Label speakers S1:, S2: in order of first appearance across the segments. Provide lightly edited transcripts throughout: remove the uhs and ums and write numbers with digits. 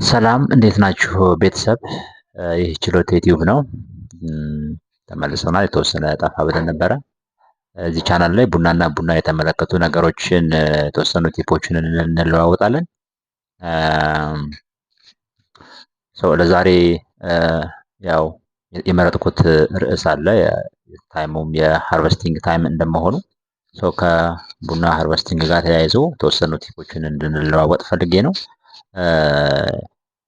S1: ሰላም እንዴት ናችሁ ቤተሰብ? ይህ ችሎት ዩቲዩብ ነው። ተመልሰናል። የተወሰነ ጠፋ ብለን ነበረ። እዚህ ቻናል ላይ ቡናና ቡና የተመለከቱ ነገሮችን የተወሰኑ tip ኦችን እንለዋወጣለን። So ለዛሬ ያው የመረጥኩት ርዕስ አለ። Time ኡም የ harvesting time እንደመሆኑ so ከቡና harvesting ጋር ተያይዞ የተወሰኑ tip ኦችን እንድንለዋወጥ ፈልጌ ነው።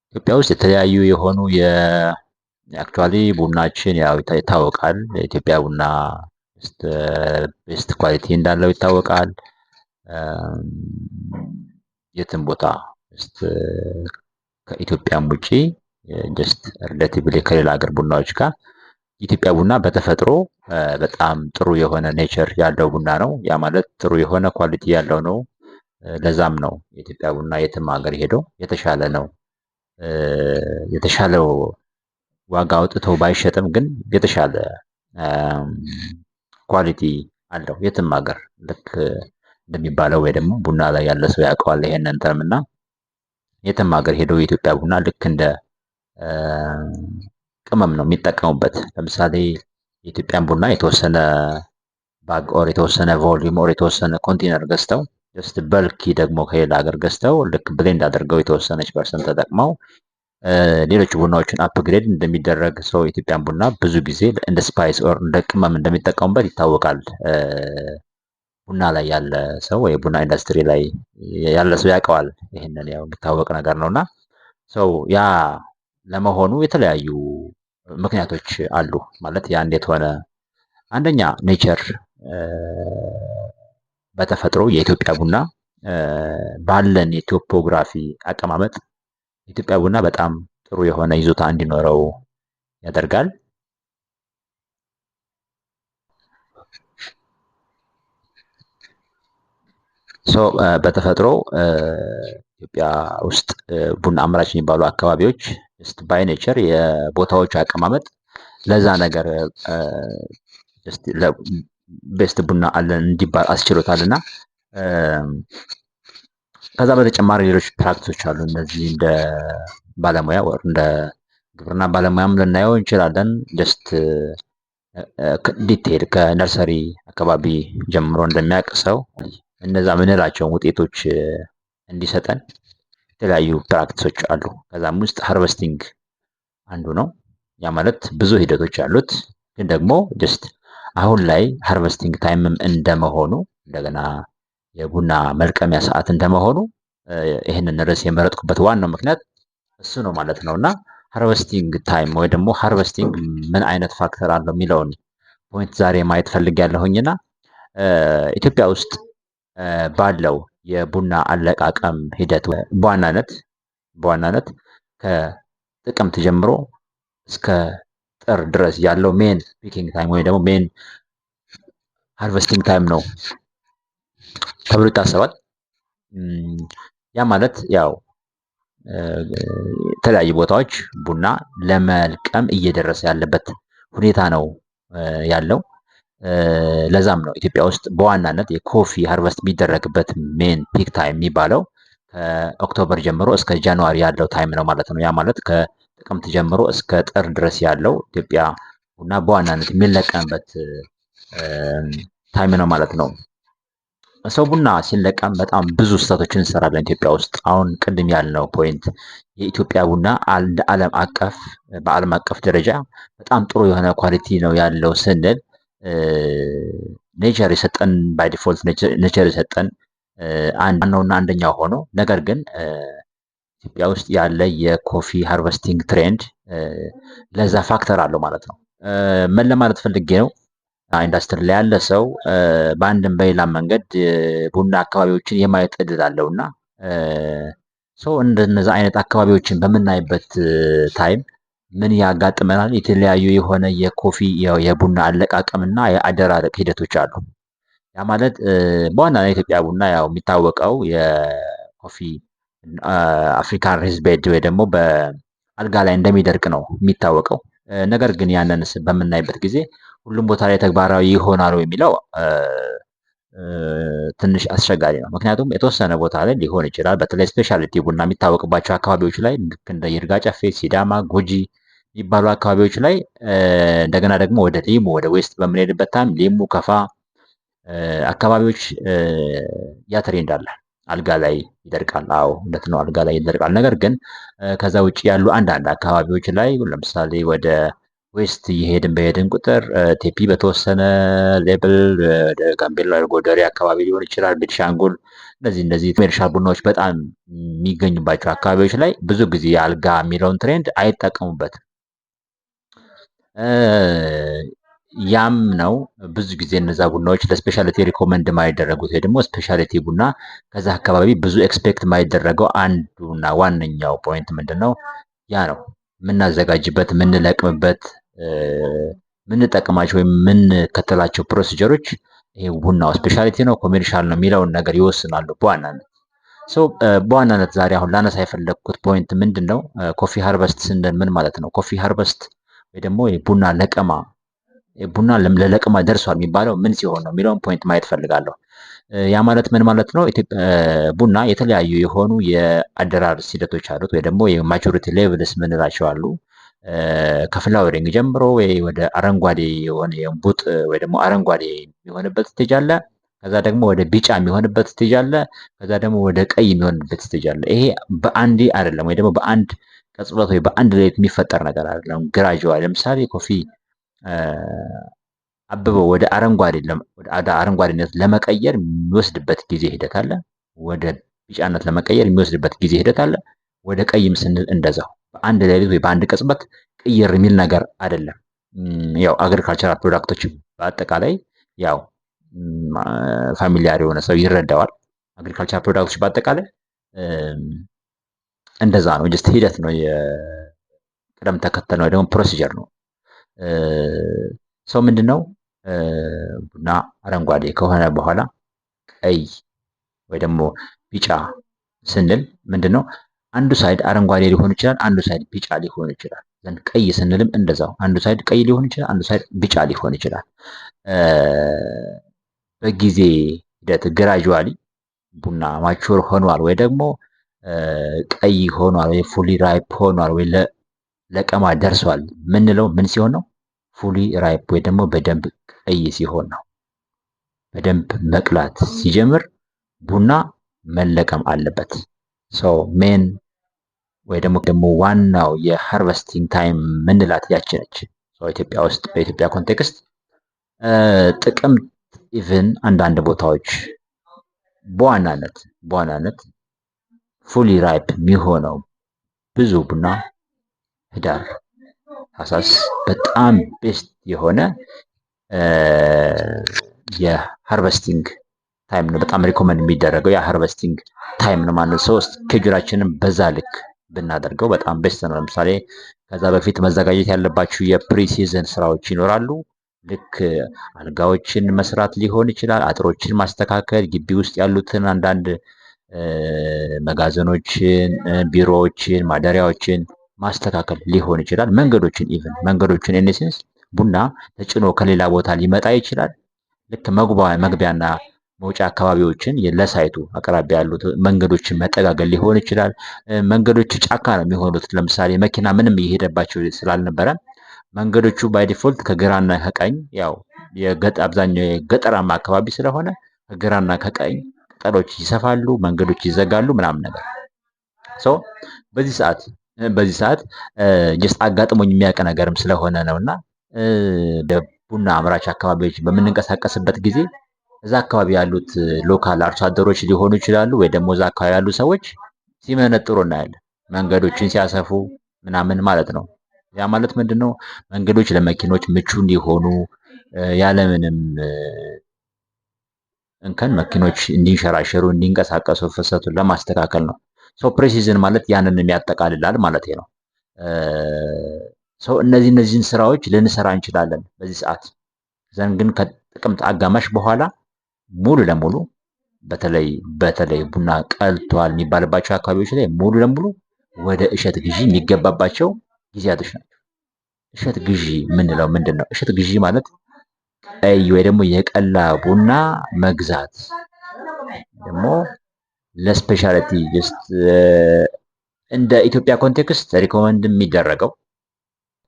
S1: ኢትዮጵያ ውስጥ የተለያዩ የሆኑ የ actually ቡናችን ያው ይታወቃል። የኢትዮጵያ ቡና best quality እንዳለው ይታወቃል። የትም ቦታ ከኢትዮጵያም ውጪ just relatively ከሌላ ሀገር ቡናዎች ጋር የኢትዮጵያ ቡና በተፈጥሮ በጣም ጥሩ የሆነ nature ያለው ቡና ነው። ያ ማለት ጥሩ የሆነ quality ያለው ነው። ለዛም ነው የኢትዮጵያ ቡና የትም ሀገር ሄዶ የተሻለ ነው። የተሻለው ዋጋ አውጥቶ ባይሸጥም ግን የተሻለ quality አለው የትም ሀገር፣ ልክ እንደሚባለው ወይ ደግሞ ቡና ላይ ያለ ሰው ያውቀዋል ይሄንን term። እና የትም ሀገር ሄዶ የኢትዮጵያ ቡና ልክ እንደ ቅመም ነው የሚጠቀሙበት። ለምሳሌ የኢትዮጵያን ቡና የተወሰነ bag or የተወሰነ volume or የተወሰነ ኮንቴነር ገዝተው፣ just bulky ደግሞ ከሌላ ሀገር ገዝተው፣ ልክ blend አድርገው የተወሰነች percent ተጠቅመው ሌሎች ቡናዎችን upgrade እንደሚደረግ so የኢትዮጵያን ቡና ብዙ ጊዜ እንደ spice or እንደ ቅመም እንደሚጠቀሙበት ይታወቃል። ቡና ላይ ያለ ሰው ወይ ቡና ኢንዱስትሪ ላይ ያለ ሰው ያውቀዋል። ይህንን ያው የሚታወቅ ነገር ነው። እና so ያ ለመሆኑ የተለያዩ ምክንያቶች አሉ። ማለት ያ እንዴት ሆነ? አንደኛ nature፣ በተፈጥሮ የኢትዮጵያ ቡና ባለን የ topography አቀማመጥ የኢትዮጵያ ቡና በጣም ጥሩ የሆነ ይዞታ እንዲኖረው ያደርጋል። So በተፈጥሮ ኢትዮጵያ ውስጥ ቡና አምራች የሚባሉ አካባቢዎች just by nature የቦታዎቹ አቀማመጥ ለዛ ነገር best ቡና አለን እንዲባል አስችሎታል። እና ከዛ በተጨማሪ ሌሎች practice ኦች አሉ። እነዚህ እንደ ባለሙያ እንደ ግብርና ባለሙያም ልናየው እንችላለን። Just detail ከ nursery አካባቢ ጀምሮ እንደሚያውቅ ሰው እነዛ ምንላቸውን ውጤቶች እንዲሰጠን የተለያዩ practice ኦች አሉ። ከዛም ውስጥ harvesting አንዱ ነው። ያ ማለት ብዙ ሂደቶች አሉት። ግን ደግሞ just አሁን ላይ harvesting time ም እንደመሆኑ፣ እንደገና የቡና መልቀሚያ ሰዓት እንደመሆኑ ይህንን ርዕስ የመረጥኩበት ዋናው ምክንያት እሱ ነው ማለት ነው። እና harvesting time ወይ ደግሞ harvesting ምን አይነት factor አለው የሚለውን point ዛሬ ማየት ፈልጌያለሁኝና ኢትዮጵያ ውስጥ ባለው የቡና አለቃቀም ሂደት በዋናነት ከጥቅምት ጀምሮ እስከ ጥር ድረስ ያለው main picking time ወይ ደግሞ main harvesting time ነው ተብሎ ይታሰባል። ያ ማለት ያው የተለያዩ ቦታዎች ቡና ለመልቀም እየደረሰ ያለበት ሁኔታ ነው ያለው። ለዛም ነው ኢትዮጵያ ውስጥ በዋናነት የ coffee harvest የሚደረግበት main peak time የሚባለው ከ October ጀምሮ እስከ January ያለው time ነው ማለት ነው። ያ ማለት ከጥቅምት ጀምሮ እስከ ጥር ድረስ ያለው ኢትዮጵያ ቡና በዋናነት የሚለቀምበት time ነው ማለት ነው። So ቡና ሲለቀም በጣም ብዙ ስህተቶችን እንሰራለን ኢትዮጵያ ውስጥ። አሁን ቅድም ያልነው point የኢትዮጵያ ቡና ዓለም አቀፍ በዓለም አቀፍ ደረጃ በጣም ጥሩ የሆነ quality ነው ያለው ስንል nature የሰጠን፣ by default nature የሰጠን አንድ ነውና አንደኛው ሆኖ፣ ነገር ግን ኢትዮጵያ ውስጥ ያለ የ coffee harvesting trend ለዛ factor አለው ማለት ነው። ምን ለማለት ፈልጌ ነው? ኢንዱስትሪ ላይ ያለ ሰው በአንድም በሌላም መንገድ ቡና አካባቢዎችን የማየት እድል አለው። እና so እንደነዛ አይነት አካባቢዎችን በምናይበት time ምን ያጋጥመናል? የተለያዩ የሆነ የ coffee የቡና አለቃቀምና የአደራረቅ ሂደቶች አሉ። ያ ማለት በዋና የኢትዮጵያ ቡና ያው የሚታወቀው የ coffee African raised bed ወይ ደግሞ በአልጋ ላይ እንደሚደርቅ ነው የሚታወቀው። ነገር ግን ያንን በምናይበት ጊዜ ሁሉም ቦታ ላይ ተግባራዊ ይሆናል የሚለው ትንሽ አስቸጋሪ ነው። ምክንያቱም የተወሰነ ቦታ ላይ ሊሆን ይችላል። በተለይ specialty ቡና የሚታወቅባቸው አካባቢዎች ላይ፣ ልክ እንደ ይርጋ ጨፌ፣ ሲዳማ፣ ጉጂ የሚባሉ አካባቢዎች ላይ፣ እንደገና ደግሞ ወደ ሊሙ፣ ወደ west በምንሄድበት time ሊሙ፣ ከፋ አካባቢዎች ያ trend አለ። አልጋ ላይ ይደርቃል። አዎ፣ እውነት ነው፣ አልጋ ላይ ይደርቃል። ነገር ግን ከዛ ውጭ ያሉ አንዳንድ አካባቢዎች ላይ፣ ለምሳሌ ወደ west እየሄድን በሄድን ቁጥር ቴፒ በተወሰነ level፣ ወደ ጋምቤላ፣ ጎደሬ አካባቢ ሊሆን ይችላል፣ ቤኒሻንጉል፣ እነዚህ እነዚህ commercial ቡናዎች በጣም የሚገኙባቸው አካባቢዎች ላይ ብዙ ጊዜ አልጋ የሚለውን trend አይጠቀሙበትም። ያም ነው ብዙ ጊዜ እነዛ ቡናዎች ለ specialty recommend የማይደረጉት ወይ ደግሞ specialty ቡና ከዛ አካባቢ ብዙ expect የማይደረገው አንዱና ዋነኛው point ምንድን ነው? ያ ነው። የምናዘጋጅበት፣ የምንለቅምበት፣ የምንጠቀማቸው ወይም የምንከተላቸው procedure ኦች ይሄ ቡናው specialty ነው፣ commercial ነው የሚለውን ነገር ይወስናሉ በዋናነት። So በዋናነት ዛሬ አሁን ላነሳ የፈለግኩት point ምንድን ነው? Coffee harvest ስንል ምን ማለት ነው? Coffee harvest ወይ ደግሞ የቡና ለቀማ፣ ቡና ለለቀማ ደርሷል የሚባለው ምን ሲሆን ነው የሚለውን point ማየት ፈልጋለሁ። ያ ማለት ምን ማለት ነው? ቡና የተለያዩ የሆኑ የአደራረስ ሂደቶች አሉት ወይ ደግሞ የ maturity levels ምንላቸው አሉ። ከ flowering ጀምሮ ወይ ወደ አረንጓዴ የሆነ የእምቡጥ ወይ ደግሞ አረንጓዴ የሚሆንበት stage አለ። ከዛ ደግሞ ወደ ቢጫ የሚሆንበት stage አለ። ከዛ ደግሞ ወደ ቀይ የሚሆንበት stage አለ። ይሄ በአንዴ አይደለም ወይ ደግሞ በአንድ ቅጽበት ወይ በአንድ ሌሊት የሚፈጠር ነገር አይደለም። Gradually፣ ለምሳሌ coffee አብበው ወደ አረንጓዴነት ለመቀየር የሚወስድበት ጊዜ ሂደት አለ። ወደ ቢጫነት ለመቀየር የሚወስድበት ጊዜ ሂደት አለ። ወደ ቀይም ስንል እንደዛው በአንድ ሌሊት ወይ በአንድ ቅጽበት ቅይር የሚል ነገር አይደለም። ያው agricultural product ኦች በአጠቃላይ፣ ያው familiar የሆነ ሰው ይረዳዋል። Agricultural product ኦች በአጠቃላይ እንደዛ ነው። Just ሂደት ነው፣ የቅደም ተከተል ነው፣ ደግሞ procedure ነው። So ምንድን ነው፣ ቡና አረንጓዴ ከሆነ በኋላ ቀይ ወይ ደግሞ ቢጫ ስንል ምንድን ነው? አንዱ side አረንጓዴ ሊሆን ይችላል፣ አንዱ side ቢጫ ሊሆን ይችላል። Then ቀይ ስንልም እንደዛው አንዱ side ቀይ ሊሆን ይችላል፣ አንዱ side ቢጫ ሊሆን ይችላል። በጊዜ ሂደት gradually ቡና mature ሆኗል ወይ ደግሞ ቀይ ሆኗል ወይ fully ripe ሆኗል ወይ ለቀማ ደርሷል ምንለው ምን ሲሆን ነው? Fully ripe ወይ ደግሞ በደንብ ቀይ ሲሆን ነው። በደንብ መቅላት ሲጀምር ቡና መለቀም አለበት። So main ወይ ደግሞ ዋናው የ harvesting time ምንላት ያቺ ነች። ኢትዮጵያ ውስጥ፣ በኢትዮጵያ context ጥቅምት፣ even አንዳንድ ቦታዎች በዋናነት fully ripe የሚሆነው ብዙ ቡና ህዳር፣ ታህሳስ በጣም best የሆነ የ harvesting time ነው። በጣም recommend የሚደረገው የ harvesting time ነው ማለት ነው። Schedule ኣችንን በዛ ልክ ብናደርገው በጣም best ነው። ለምሳሌ ከዛ በፊት መዘጋጀት ያለባችሁ የ pre-season ስራዎች ይኖራሉ። ልክ አልጋዎችን መስራት ሊሆን ይችላል፣ አጥሮችን ማስተካከል፣ ግቢ ውስጥ ያሉትን አንዳንድ መጋዘኖችን፣ ቢሮዎችን፣ ማደሪያዎችን ማስተካከል ሊሆን ይችላል። መንገዶችን፣ even መንገዶችን in a sense ቡና ተጭኖ ከሌላ ቦታ ሊመጣ ይችላል። ልክ መግቢያና መውጫ አካባቢዎችን፣ ለ site ኡ አቅራቢያ ያሉት መንገዶችን መጠጋገን ሊሆን ይችላል። መንገዶቹ ጫካ ነው የሚሆኑት። ለምሳሌ መኪና ምንም እየሄደባቸው ስላልነበረ መንገዶቹ by default ከግራና ከቀኝ፣ ያው አብዛኛው የገጠራማ አካባቢ ስለሆነ፣ ከግራና ከቀኝ ቅጠሎች ይሰፋሉ፣ መንገዶች ይዘጋሉ ምናምን ነገር። So በዚህ ሰዓት just አጋጥሞኝ የሚያውቅ ነገርም ስለሆነ ነው እና ቡና አምራች አካባቢዎች በምንንቀሳቀስበት ጊዜ እዛ አካባቢ ያሉት local አርሶ አደሮች ሊሆኑ ይችላሉ ወይ ደግሞ እዛ አካባቢ ያሉ ሰዎች ሲመነጥሩ እናያለን። መንገዶችን ሲያሰፉ ምናምን ማለት ነው። ያ ማለት ምንድን ነው? መንገዶች ለመኪኖች ምቹ እንዲሆኑ፣ ያለምንም እንከን መኪኖች እንዲንሸራሸሩ፣ እንዲንቀሳቀሱ ፍሰቱን ለማስተካከል ነው። So pre-season ማለት ያንን ያጠቃልላል ማለት ነው። So እነዚህን ስራዎች ልንሰራ እንችላለን በዚህ ሰዓት። Then ግን ከጥቅምት አጋማሽ በኋላ ሙሉ ለሙሉ፣ በተለይ በተለይ ቡና ቀልቷል የሚባልባቸው አካባቢዎች ላይ ሙሉ ለሙሉ ወደ እሸት ግዢ የሚገባባቸው ጊዜያቶች ናቸው። እሸት ግዢ የምንለው ምንድን ነው? እሸት ግዢ ማለት ቀይ ወይ ደግሞ የቀላ ቡና መግዛት ደግሞ ለ specialty just እንደ ኢትዮጵያ context recommend የሚደረገው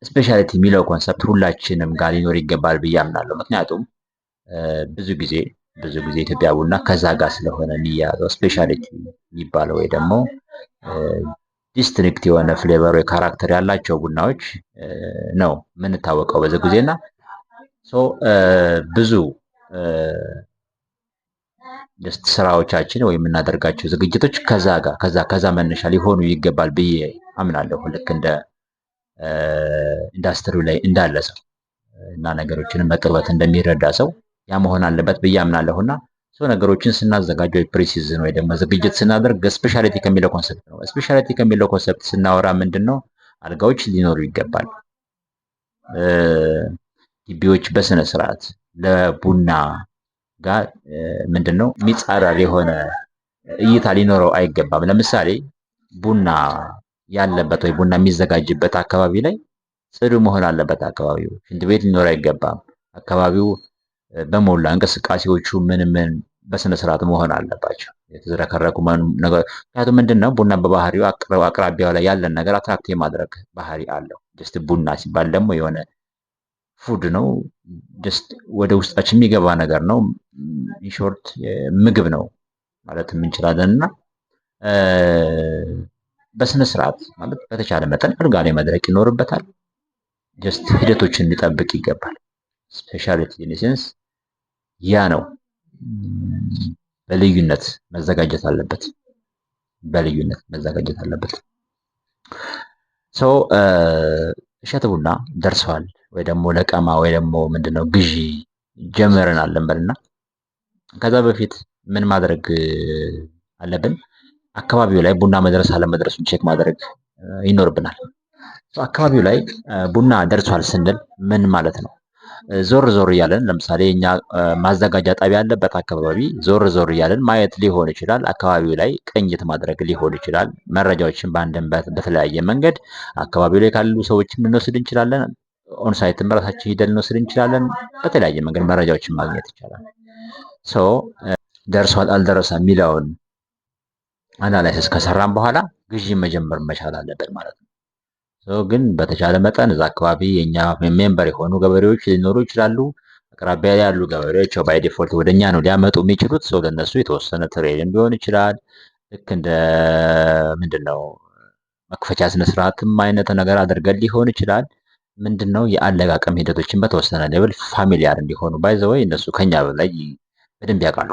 S1: specialty የሚለው concept ሁላችንም ጋር ሊኖር ይገባል ብዬ አምናለሁ። ምክንያቱም ብዙ ጊዜ ኢትዮጵያ ቡና ከዛ ጋር ስለሆነ የሚያያዘው፣ specialty የሚባለው ወይ ደግሞ distinct የሆነ flavor ወይ character ያላቸው ቡናዎች ነው የምንታወቀው ብዙ ጊዜ። እና ብዙ just ስራዎቻችን ወይ የምናደርጋቸው ዝግጅቶች ከዛ ጋር ከዛ መነሻ ሊሆኑ ይገባል ብዬ አምናለሁ። ልክ እንደ ኢንዱስትሪው ላይ እንዳለ ሰው እና ነገሮችንም በቅርበት እንደሚረዳ ሰው ያ መሆን አለበት ብዬ አምናለሁ። እና so ነገሮችን ስናዘጋጅ ወይ pre-season ወይ ደግሞ ዝግጅት ስናደርግ specialty ከሚለው concept ነው። Specialty ከሚለው concept ስናወራ ምንድን ነው? አልጋዎች ሊኖሩ ይገባል። ግቢዎች በስነ ስርዓት ለቡና ጋር ምንድን ነው የሚጻረር የሆነ እይታ ሊኖረው አይገባም። ለምሳሌ ቡና ያለበት ወይ ቡና የሚዘጋጅበት አካባቢ ላይ ጽዱ መሆን አለበት። አካባቢው ሽንት ቤት ሊኖር አይገባም። አካባቢው በሞላ እንቅስቃሴዎቹ ምን ምን በስነ ስርዓት መሆን አለባቸው። የተዝረከረኩ ነገር፣ ምክንያቱም ምንድን ነው ቡና በባህሪው አቅራቢያው ላይ ያለን ነገር attract የማድረግ ባህሪ አለው። Just ቡና ሲባል ደግሞ የሆነ food ነው። Just ወደ ውስጣችን የሚገባ ነገር ነው። In short ምግብ ነው ማለት እንችላለን። እና በስነ ስርዓት ማለት በተቻለ መጠን አልጋ ላይ መድረቅ ይኖርበታል። Just ሂደቶችን ሊጠብቅ ይገባል። Specialty in sense ያ ነው። በልዩነት መዘጋጀት አለበት። በልዩነት መዘጋጀት አለበት። So እሸት ቡና ደርሷል ወይ ደግሞ ለቀማ ወይ ደግሞ ምንድነው ግዢ ጀምረናል እንበልና ከዛ በፊት ምን ማድረግ አለብን? አካባቢው ላይ ቡና መድረስ አለመድረሱን check ማድረግ ይኖርብናል። አካባቢው ላይ ቡና ደርሷል ስንል ምን ማለት ነው? ዞር ዞር እያለን ለምሳሌ እኛ ማዘጋጃ ጣቢያ ያለበት አካባቢ ዞር ዞር እያለን ማየት ሊሆን ይችላል። አካባቢው ላይ ቅኝት ማድረግ ሊሆን ይችላል። መረጃዎችን በአንድም በተለያየ መንገድ አካባቢው ላይ ካሉ ሰዎችም ልንወስድ እንችላለን። On-site ም ራሳችን ሂደን ልንወስድ እንችላለን። በተለያየ መንገድ መረጃዎችን ማግኘት ይቻላል። So ደርሷል አልደረሰም የሚለውን analysis ከሰራን በኋላ ግዢ መጀመር መቻል አለብን ማለት ነው። ግን በተቻለ መጠን እዛ አካባቢ የኛ member የሆኑ ገበሬዎች ሊኖሩ ይችላሉ። አቅራቢያ ያሉ ገበሬዎች by default ወደ እኛ ነው ሊያመጡ የሚችሉት። So ለእነሱ የተወሰነ trade ም ሊሆን ይችላል። ልክ እንደ ምንድን ነው መክፈቻ ስነስርዓትም አይነት ነገር አድርገን ሊሆን ይችላል። ምንድን ነው የአለቃቀም ሂደቶችን በተወሰነ level familiar እንዲሆኑ፣ by the way እነሱ ከኛ በላይ በደንብ ያውቃሉ።